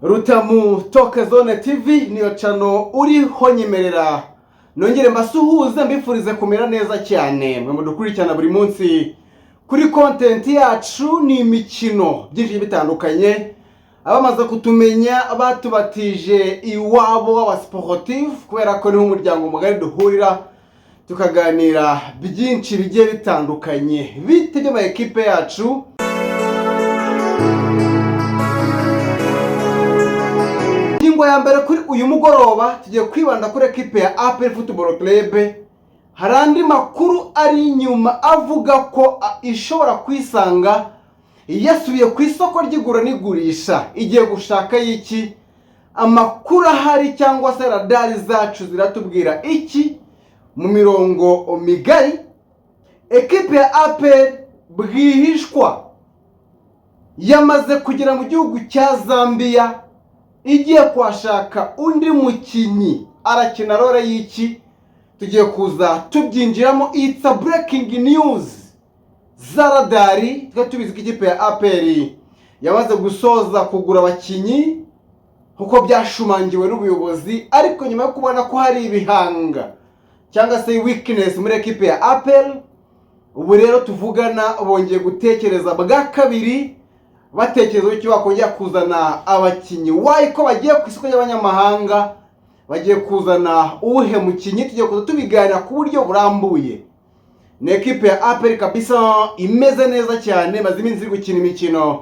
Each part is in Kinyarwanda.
Rutamu Toke Zone TV niyo channel uriho. Nyemerera nongere mbasuhuze, mbifurize kumera neza cyane, mwe mudukurikirana buri munsi kuri content yacu. Ni imikino byinshi bitandukanye. Abamaze kutumenya batubatije iwabo w'aba sportif, kubera ko niho umuryango mugari duhurira tukaganira byinshi bigiye bitandukanye. Bite by'ama ekipe yacu? Ingingo ya mbere kuri uyu mugoroba, tugiye kwibanda kuri ekipe ya APR Football Club. Hari andi makuru ari inyuma avuga ko ishobora kwisanga yasubiye ku isoko ry'igura n'igurisha, igiye gushaka y'iki? Amakuru ahari cyangwa se radari zacu ziratubwira iki mu mirongo migari? Ekipe ya APR bwihishwa yamaze kugera mu gihugu cya Zambia, igiye kuhashaka undi mukinnyi. Arakina role y'iki? Tugiye kuza tubyinjiramo. It's a breaking news za radari. Twari tubizi ko ikipe ya APR yamaze gusoza kugura abakinnyi nkuko byashumangiwe n'ubuyobozi, ariko nyuma yo kubona ko hari ibihanga cyangwa se weakness muri ekipe ya APR, ubu rero tuvugana bongeye gutekereza bwa kabiri, batekereza icyo bakongera kuzana abakinnyi. Why ko bagiye ku isoko ry'abanyamahanga, bagiye kuzana uwuhe mukinnyi? Tugiye kuza tubiganira ku buryo burambuye. Ni ekipe ya APR kabisa imeze neza cyane, maze iminsi iri gukina imikino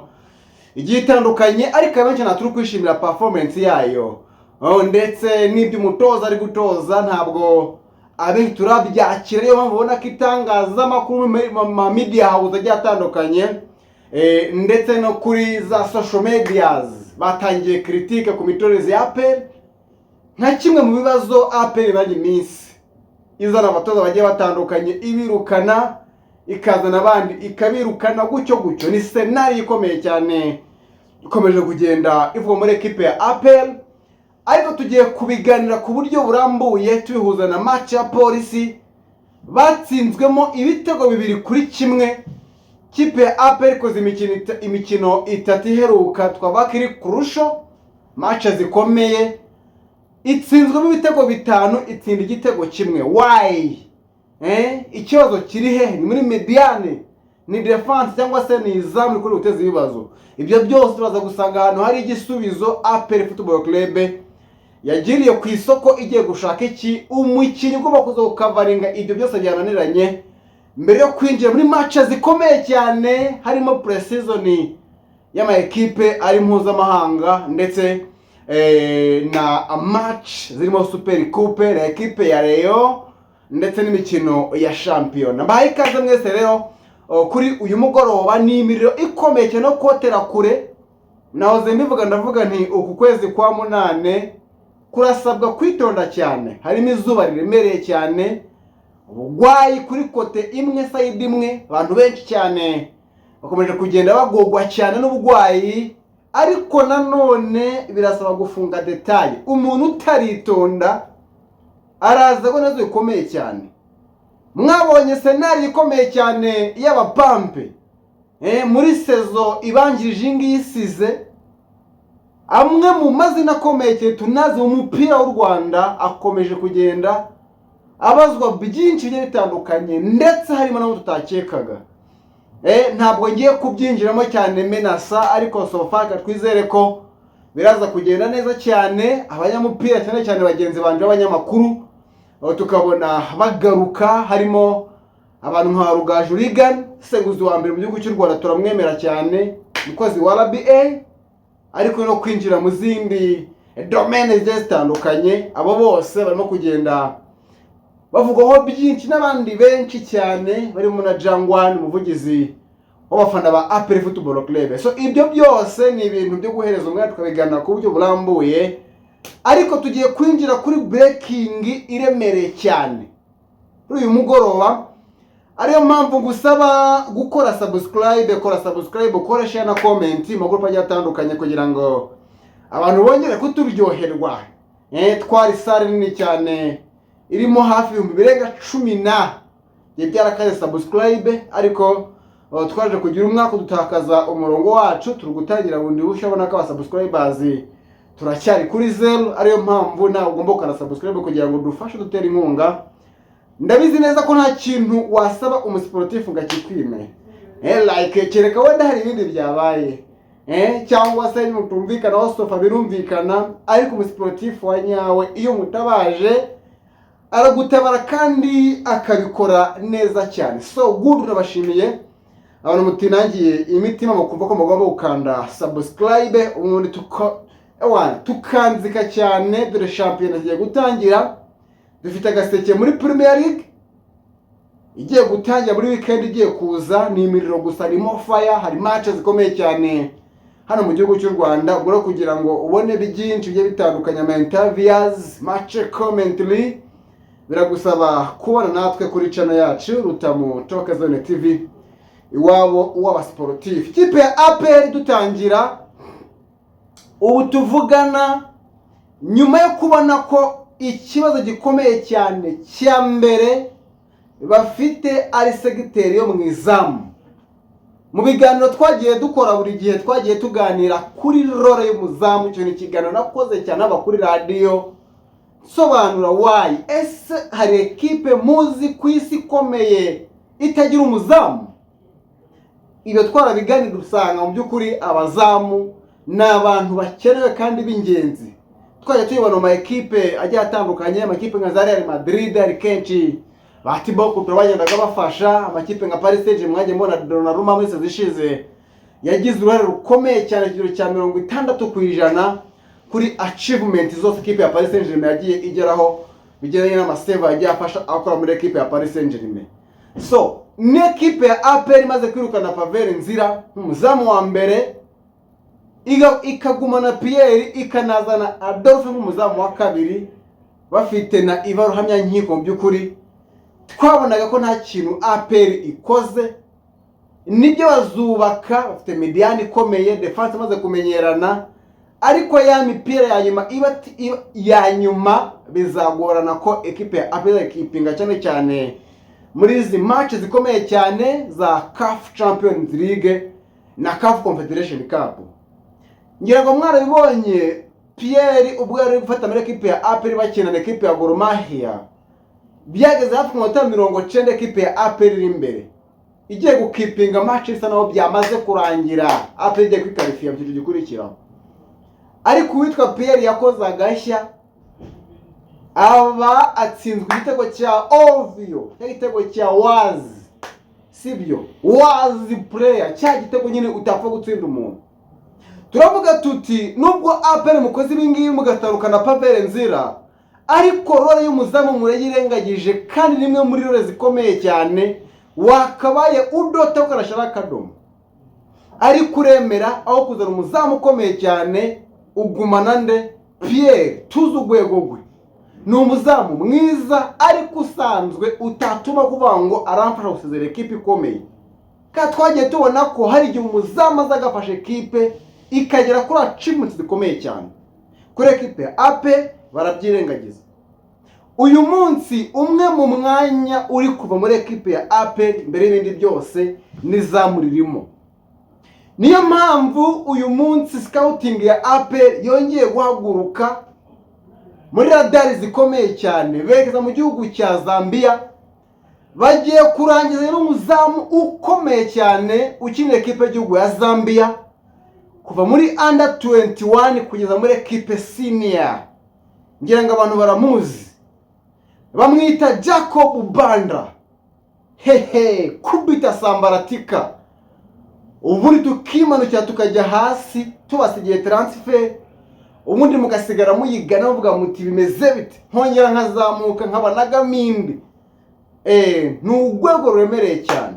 igiye itandukanye, ariko abenshi ntabwo turi kwishimira performance yayo. Oh, ndetse n'ibyo umutoza ari gutoza ntabwo abenshi turabyakira. Niyo mpamvu ubona ko itangazamakuru mu ma media house agiye atandukanye, ndetse no kuri za social medias batangiye critique ku mitoreze ya APR nka kimwe mu bibazo APR imaze iminsi izana abatoza bagiye batandukanye, ibirukana, ikazana abandi, ikabirukana, gutyo gutyo. Ni scenario ikomeye cyane ikomeje kugenda ivuga muri ekipe ya APR, ariko tugiye kubiganira ku buryo burambuye tubihuza na match ya Polisi batsinzwemo ibitego 2-1. Kipe ya APR ikoze imikino itatu iheruka, twavuga ko iri kurusho match zikomeye, itsinzwemo ibitego bitanu, itsinda igitego kimwe. Why? Ikibazo kiri he? Ni muri médiane, ni defense, cyangwa se ni izamu rikuri guteza ibibazo? Ibyo byose turaza gusanga ahantu hari igisubizo. APR Football Club yagiriye ku isoko igiye gushaka iki? Umukinnyi ugomba kuza gukavaringa ibyo byose byananiranye mbere yo kwinjira muri match zikomeye cyane, harimo pre-season y'ama ekipe ari mpuzamahanga, ndetse na match zirimo Super Coupe na ekipe ya Rayon, ndetse n'imikino ya shampiyona. Mbahaye ikaze mwese rero, kuri uyu mugoroba. Ni imiriro ikomeye cyane no kotera kure. Nahoze mbivuga, ndavuga nti uku kwezi kwa munane kurasabwa kwitonda cyane, harimo izuba riremereye cyane, ubugwayi kuri côté imwe, side imwe. Abantu benshi cyane bakomeje kugenda bagogwa cyane n'ubugwayi, ariko nanone birasaba gufunga détail. Umuntu utaritonda araza ko nazo bikomeye cyane. Mwabonye scenario ikomeye cyane y'abapampe muri saison ibanjirije iyi ngiyi isize. Amwe mu mazina akomeye cyane tunazi mu mupira w'u Rwanda akomeje kugenda abazwa byinshi bigiye bitandukanye, ndetse harimo n'abo tutakekaga. Ntabwo ngiye kubyinjiramo cyane menasa, ariko so far twizere ko biraza kugenda neza cyane. Abanyamupira, cyane cyane bagenzi banje b'abanyamakuru, aho tukabona bagaruka, harimo abantu nka Rugaju Regan, Seguzi wa mbere mu gihugu cy'u Rwanda, turamwemera cyane, umukozi wa RBA, ariko no kwinjira mu zindi domaine zigiye zitandukanye. Abo bose barimo kugenda bavugwaho byinshi n'abandi benshi cyane barimo na Jangwani, umuvugizi w'abafana ba APR Football Club. So ibyo byose ni ibintu byo guhereza umwanya tukabiganira ku buryo burambuye, ariko tugiye kwinjira kuri breaking iremereye cyane kuri uyu mugoroba, ariyo mpamvu ngusaba gukora subscribe. Kora subscribe, ukore share na comment mu magurupe agiye atandukanye kugira ngo abantu bongere kuturyoherwa. Twari salle nini cyane irimo hafi ibihumbi birenga cumi na byari byarakaze subscribe, ariko twaje kugira umwaka dutakaza umurongo wacu, turi gutangira bundi bushya, ubona ko aba subscribers Turacyari kuri zeru, ariyo mpamvu nawe ugomba gukanda subscribe kugira ngo dufashe, dutere inkunga. Ndabizi neza ko nta kintu wasaba umusiporutifu ngo akikwime, like kereka wenda hari ibindi byabaye, cyangwa se mutumvikanaho sofa, birumvikana. Ariko umusiporutifu wa nyawe, iyo mutabaje aragutabara kandi akabikora neza cyane. So good, ndabashimiye abantu mutinangiye imitima mukumva ko mugomba gukanda subscribe, ubundi tuka ewana tukanzika cyane. Dore shampiyona zigiye gutangira, dufite agaseke muri Premier League igiye gutangira muri weekend igiye kuza. Ni imiriro gusa, ni more fire. Hari match zikomeye cyane hano mu gihugu cy'u Rwanda. Ubwo rero kugira ngo ubone byinshi bigiye bitandukanye, ama interviews, match commentary, biragusaba kubona natwe kuri channel yacu Rutamu Talk Zone TV, iwabo w'abasportif. Ikipe ya APR, dutangira ubu tuvugana, nyuma yo kubona ko ikibazo gikomeye cyane cya mbere bafite ari segiteri yo mu izamu, mu biganiro twagiye dukora buri gihe twagiye tuganira kuri role y'umuzamu. Icyo ni ikiganiro nakoze cyane haba kuri radiyo, nsobanura why. Ese hari ekipe muzi ku isi ikomeye itagira umuzamu? Ibyo twarabiganira, usanga mu by'ukuri abazamu ni abantu bakenewe kandi b'ingenzi. Twajya tubibona mu ma ekipe agiye atandukanye, amakipe nka za Real Madrid hari kenshi ba Thibaut Courtois bagendaga bafasha amakipe nka Paris Saint-Germain. Mwagiye mubona Donnarumma muri saison ishize yagize uruhare rukomeye cyane, ikigero cya 60% kuri achievement zose ekipe ya Paris Saint-Germain yagiye igeraho, bigendanye n'amasave yagiye afasha akora muri ekipe ya Paris Saint-Germain. So n'ekipe ya APR imaze kwirukana Pavel Nzira nk'umuzamu wa mbere, ikagumana Pierre, ikanazana Adolphe nk'umuzamu wa kabiri, bafite na Iva Ruhamyankiko, mu by'ukuri twabonaga ko nta kintu APR ikoze. Nibyo, bazubaka, bafite médiane ikomeye, défense imaze kumenyerana, ariko ya mipira ya nyuma iba ya nyuma bizagorana ko ekipe ya APR ikipinga, cyane cyane muri izi match zikomeye cyane za CAF Champions League na CAF Confederation Cup. Ngira ngo mwarabibonye, Pierre ubwo yari gufata muri ekipe ya APR bakina na ekipe ya Gor Mahia, byageze hafi ku minota 90 ekipe ya APR iri imbere, igiye gukipinga match, isa naho byamaze kurangira, APR igiye kwikarifiya mu cyiciro gikurikiraho. Ariko uwitwa Pierre yakoze agashya, aba atsinzwe igitego cya ovyo, cya gitego cya wazi, sibyo, wazi player, cya gitego nyine utapfa gutsinda umuntu. Turavuga tuti nubwo APR mukoze ibi ngibi mugatandukana Pavel Nzira, ariko role y'umuzamu murayirengagije, kandi ni imwe muri role zikomeye cyane wakabaye udota ukarashyiraho akadomo. Ariko uremera, aho kuzana umuzamu ukomeye cyane ugumana nde? Pierre. Tuzi urwego rwe, ni umuzamu mwiza ariko usanzwe, utatuma kuvuga ngo aramfasha gusezera ekipe ikomeye. Kandi twagiye tubona ko hari igihe umuzamu aza agafasha ekipe ikagera kuri achievements zikomeye cyane. Kuri ekipe ya APR barabyirengagiza. Uyu munsi umwe mu mwanya uri kuva muri ekipe ya APR mbere y'ibindi byose n'izamu ririmo. Niyo mpamvu uyu munsi scouting ya APR yongeye guhaguruka muri radari zikomeye cyane, berekeza mu gihugu cya Zambia. Bagiye kurangiza n'umuzamu ukomeye cyane ukinira ekipe y'igihugu ya Zambia kuva muri under 21 kugeza muri ekipe senior. Ngira ngo abantu baramuzi, bamwita Jacob Banda. Hehe, kubita sambaratika, ubundi tukimanukira tukajya hasi, tubasigiye transfer, ubundi mugasigara muyigana muvuga muti bimeze bite? Nkongera nkazamuka nkaba na gamindi. Ni urwego ruremereye cyane.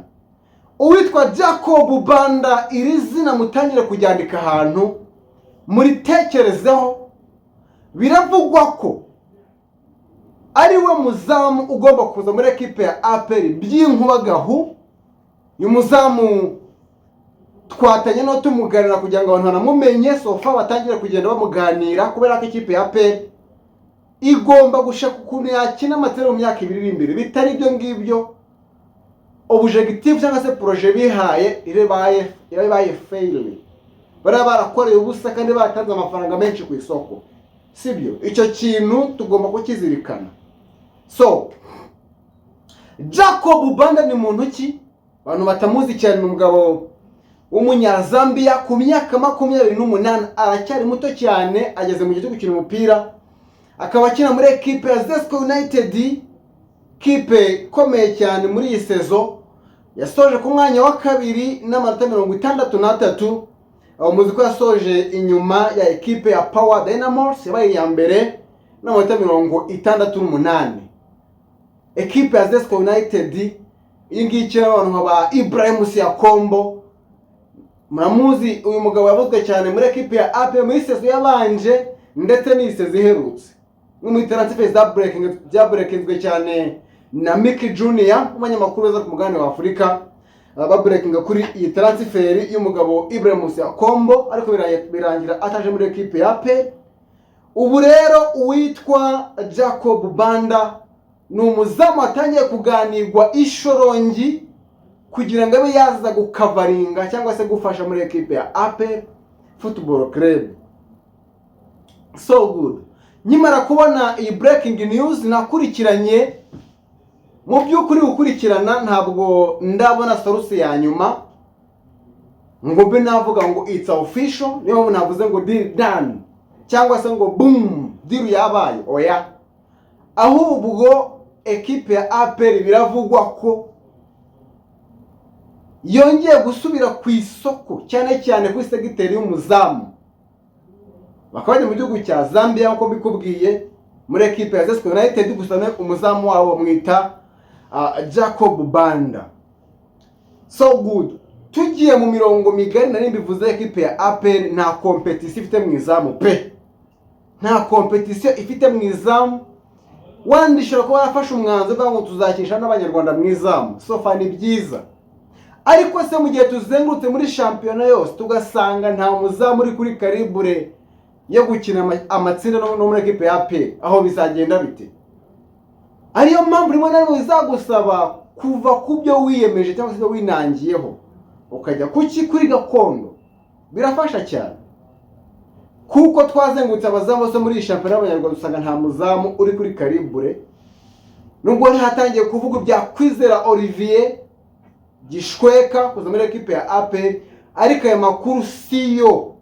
Uwitwa Jacob Banda, iri zina mutangire kuryandika ahantu muritekerezeho. Biravugwa ko ari we muzamu ugomba kuza muri ekipe ya APR by'inkubagahu. Uyu muzamu twatanye no tumuganira kugira ngo abantu banamumenye, so far batangire kugenda bamuganira, kubera ko ikipe ya APR igomba gushaka ukuntu yakina amatera mu myaka 2 iri imbere. Bitari ibyo ngibyo, objective cyangwa se projet bihaye irabaye fail. Bariya barakoreye ubusa kandi batanze amafaranga menshi ku isoko, sibyo? Icyo kintu tugomba kukizirikana. So Jacob Banda ni muntu ki? Abantu batamuzi cyane, ni umugabo w'Umunyazambiya ku myaka 28, aracyari muto cyane, ageze mu gihe cyo gukina umupira, akaba akina muri ekipe ya Zesco United, kipe ikomeye cyane. Muri iyi saison yasoje ku mwanya wa kabiri n'amanota 63. Aho muzi ko yasoje inyuma ya ekipe ya Power Dynamos yabaye iya mbere n'amanota 68. Ekipe ya Zesco United iyi ngiyi ikina abantu nka ba Ibrahim Siakombo. Muramuzi, uyu mugabo yavuzwe cyane muri ekipe ya APR muri saison yabanje ndetse n'iyi saison iherutse, no muri transfer za breaking byabreakinzwe cyane na Mickey Junior, umunyamakuru weza ku mugabane wa Afurika, babreakinga kuri iyi transfer y'umugabo Ibrahim Siakombo, ariko birangira ataje muri ekipe ya APR. Ubu rero uwitwa Jacob Banda ni umuzamu watangiye kuganirwa ishorongi kugira ngo abe yaza gukavaringa cyangwa se gufasha muri ekipe ya APR Football Club. So good. Nkimara kubona iyi breaking news nakurikiranye, mu by'ukuri gukurikirana ntabwo ndabona source ya nyuma ngo mbe navuga ngo it's official. Niyo mpamvu navuze ngo deal done cyangwa se ngo boom, deal yabaye, oya. Ahubwo ekipe ya APR biravugwa ko yongeye gusubira ku isoko, cyane cyane kuri segiteri y'umuzamu, bakaba bari mu gihugu cya Zambia nk'uko mbikubwiye, muri ekipe ya Zesco United. Gusa umuzamu wabo bamwita Jacob Banda. So good. Tugiye mu mirongo migari, nari mbivuze, ekipe ya APR nta competition ifite mu izamu pe, nta competition ifite mu izamu. Wandi ishobora kuba yarafashe umwanzuro uvuga ngo tuzakinisha n'Abanyarwanda mu izamu, so far ni byiza. Ariko se mu gihe tuzengurutse muri shampiyona yose tugasanga nta muzamu uri kuri calibre yo gukina amatsinda no muri ekipe ya APR, aho bizagenda bite? Ariyo mpamvu rimwe na rimwe bizagusaba kuva ku byo wiyemeje cyangwa se ibyo winangiyeho, ukajya kuki kuri gakondo. Birafasha cyane, kuko twazengurutse abazamu bose muri iyi shampiyona y'Abanyarwanda, usanga nta muzamu uri kuri calibre, nubwo hatangiye kuvuga ibya Kwizera Olivier Gishweka kuza muri ekipe ya APR. Ariko ayo makuru siyo,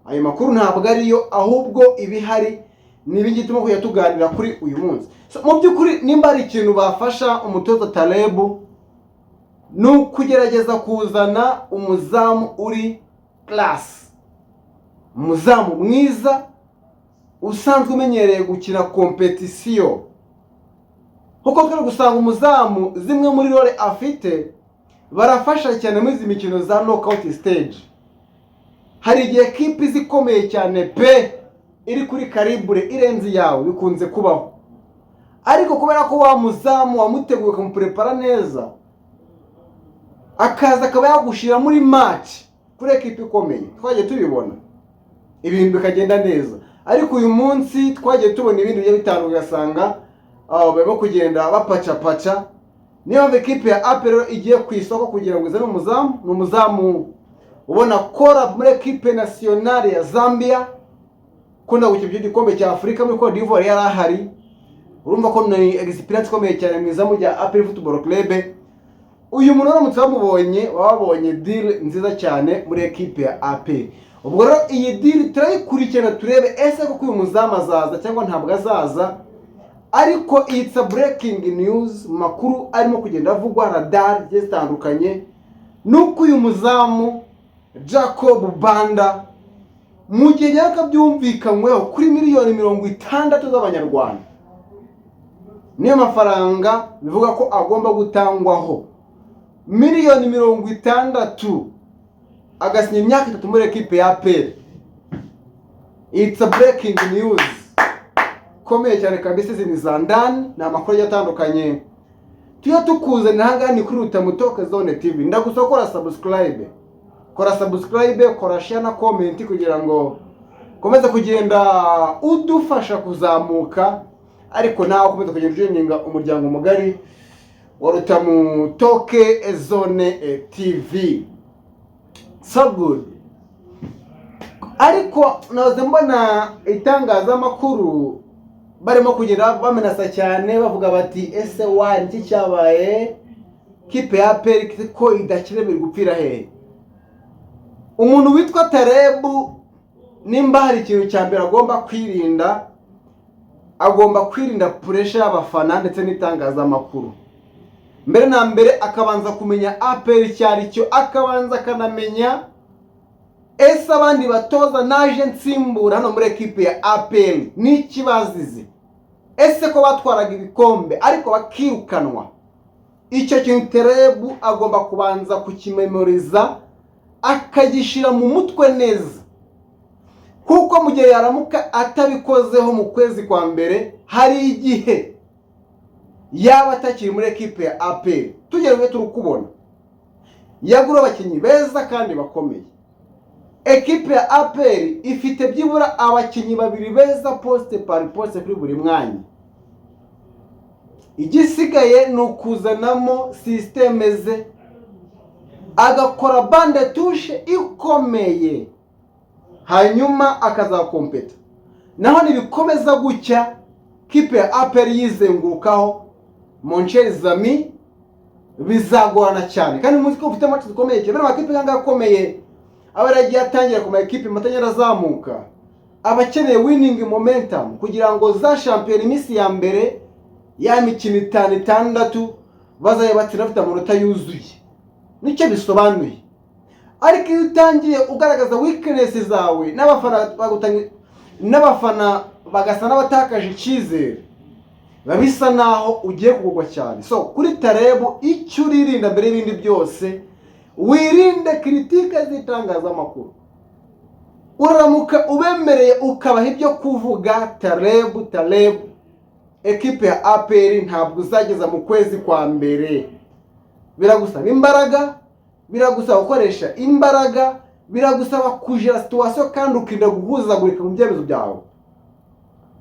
ayo makuru ntabwo ariyo, ahubwo ibihari ni ibingibi turimo kujya tuganira kuri uyu munsi. So, mu by'ukuri nimba hari ikintu bafasha umutoza Taleb, ni ukugerageza kuzana umuzamu uri class, umuzamu mwiza usanzwe umenyereye gukina competition, kuko turi gusanga umuzamu zimwe muri role afite barafasha cyane muri izi mikino za knockout stage. Hari igihe kipe iza ikomeye cyane pe, iri kuri calibre irenze iyawe, bikunze kubaho, ariko kubera ko wa muzamu wamuteguye ukamupurepara neza, akaza akaba yagushyira muri match kuri ekipe ikomeye, twagiye tubibona ibintu bikagenda neza. Ariko uyu munsi twagiye tubona ibindi bigiye bitandukanye, ugasanga barimo kugenda bapacapaca. Niyo mpamvu ekipe ya APR igiye ku isoko kugira ngo izane umuzamu. Ni umuzamu ubona kora muri ekipe nationale ya Zambia, ukunda gukina igikombe cya Afurika muri Cote d'Ivoire yari ahari. Urumva ko ni experience ikomeye cyane mu izamu rya APR Football Club. Uyu muntu uramutse wamubonye, waba wabonye deal nziza cyane muri ekipe ya APR. Ubwo rero iyi deal turayikurikirana, turebe ese koko uyu muzamu azaza cyangwa ntabwo azaza. Ariko it's a breaking news, mu makuru arimo kugenda avugwa radar zigiye zitandukanye, nuko uyu muzamu Jacob Banda, mu gihe byaka byumvikanyweho kuri miliyoni 60 z'Abanyarwanda, niyo mafaranga bivuga ko agomba gutangwaho, miliyoni 60, agasinya imyaka 3 muri ekipe ya APR. It's a breaking news ikomeye cyane kabisa. Izi ni za ndani, ni amakuru agiye atandukanye tuyo tukuzanira aha ngaha, ni kuri Rutamutoke Zone TV. Ndagusaba kora subscribe, kora subscribe, kora share na comment kugira ngo ukomeze kugenda udufasha kuzamuka, ariko nawe ukomeze kugenda ujoininga umuryango mugari wa Rutamutoke Zone TV. So good. Ariko nahoze mbona itangazamakuru barimo kugenda bamenasa cyane, bavuga bati: "Ese wa niki cyabaye? Kipe ya APR ko idakina, biri gupfira hehe?" Umuntu witwa Taleb, nimba hari ikintu cya mbere agomba kwirinda, agomba kwirinda pressure y'abafana ndetse n'itangazamakuru. Mbere na mbere akabanza kumenya APR icyo ari cyo, akabanza akanamenya: ese abandi batoza naje nsimbura hano muri ekipe ya APR n'iki bazize? Ese ko batwaraga ibikombe ariko bakirukanwa? Icyo kintu Taleb agomba kubanza kukimemoriza, akagishyira mu mutwe neza, kuko mu gihe yaramuka atabikozeho mu kwezi kwa mbere, hari igihe yaba atakiri muri ekipe ya APR. Tugere turi kubona yagura abakinnyi beza kandi bakomeye. Ekipe ya APR ifite byibura abakinnyi babiri beza poste par poste, kuri buri mwanya. Igisigaye ni ukuzanamo système ze, agakora banc de touche ikomeye, hanyuma akazakompeta. Naho nibikomeza gucya, kipe ya APR yizengurukaho, mon chers amis, bizagorana cyane. Kandi muzi ko ufite match zikomeye cyane. Amakipe nk'aya akomeye aba yaragiye atangira ku ma ekipe mato azamuka, aba akeneye winning momentum kugira ngo za shampiyona, iminsi ya mbere ya mikino itanu, itandatu, bazajya batsinda bafite amanota yuzuye. Nicyo bisobanuye. Ariko iyo utangiye ugaragaza weakness zawe, n'abafana bagasa n'abatakaje icyizere, biba bisa naho ugiye kugurwa cyane. So kuri Taleb, icyo uririnda mbere y'ibindi byose, wirinde critique z'itangazamakuru. Uramuka ubemereye ukabaha ibyo kuvuga, Taleb, Taleb, ekipe ya APR ntabwo uzageza mu kwezi kwa mbere. Biragusaba imbaraga, biragusaba gukoresha imbaraga, biragusaba kujera situation kandi ukirinda guhuzagurika mu byemezo byawe,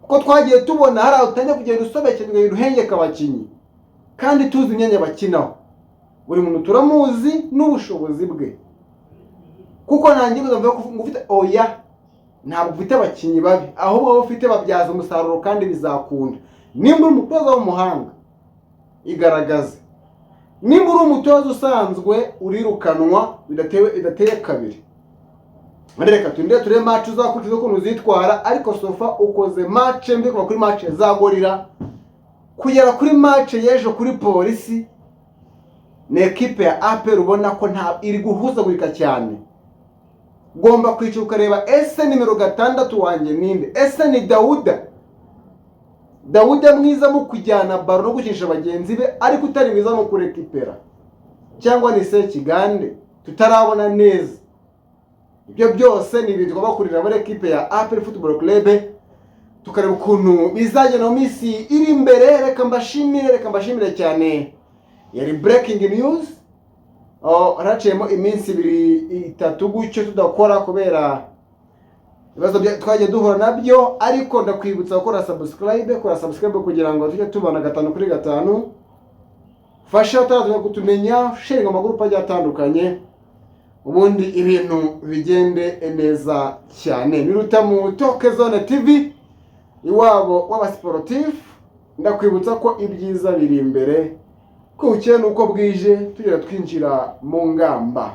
kuko twagiye tubona hari aho utangiye kugenda usobekerwa, ukagenda uhengeka abakinnyi kandi tuzi imyanya bakinaho. Buri muntu turamuzi n'ubushobozi bwe, kuko nta ngingo mvuga ko ngo ufite, oya, ntabwo ufite abakinnyi babi, ahubwo wowe ufite babyaza umusaruro kandi bizakunda. Nimba uri umutoza w'umuhanga, igaragaze. Nimba uri umutoza usanzwe, urirukanwa bidateye kabiri. Reka turinde turebe match uzakurikiza ukuntu uzitwara. Ariko so far ukoze match mbi kuva kuri match za Gorilla kugera kuri match y'ejo kuri Polisi. Ni ekipe ya APR ubona ko nta iri guhuzagurika cyane. Ugomba kwicara ukareba: ese nimero 6 wanjye ninde? Ese ni Dawuda? Dawuda mwiza mu kujyana ballon no gukinisha bagenzi be, ariko utari mwiza mu kurekipera, cyangwa ni Sekigande tutarabona neza? Ibyo byose ni ibintu tugomba kurira muri ekipe ya APR Football Club, tukareba ukuntu bizagenda mu minsi iri imbere. Reka mbashimire, reka mbashimire cyane. Yari breaking news. Oh, haraciyemo iminsi 2, 3 gutyo tudakora kubera ibibazo twagiye duhura nabyo. Ariko ndakwibutsa gukora subscribe, kora subscribe kugira ngo tujye tubona gatanu kuri gatanu. Fasha utaraza kutumenya, sharinga amagurupe agiye atandukanye, ubundi ibintu bigende neza cyane. Biruta mu Toke Zone TV, iwabo w'abasiporutifu. Ndakwibutsa ko ibyiza biri imbere, ko bukeye n'uko bwije tugera twinjira mu ngamba.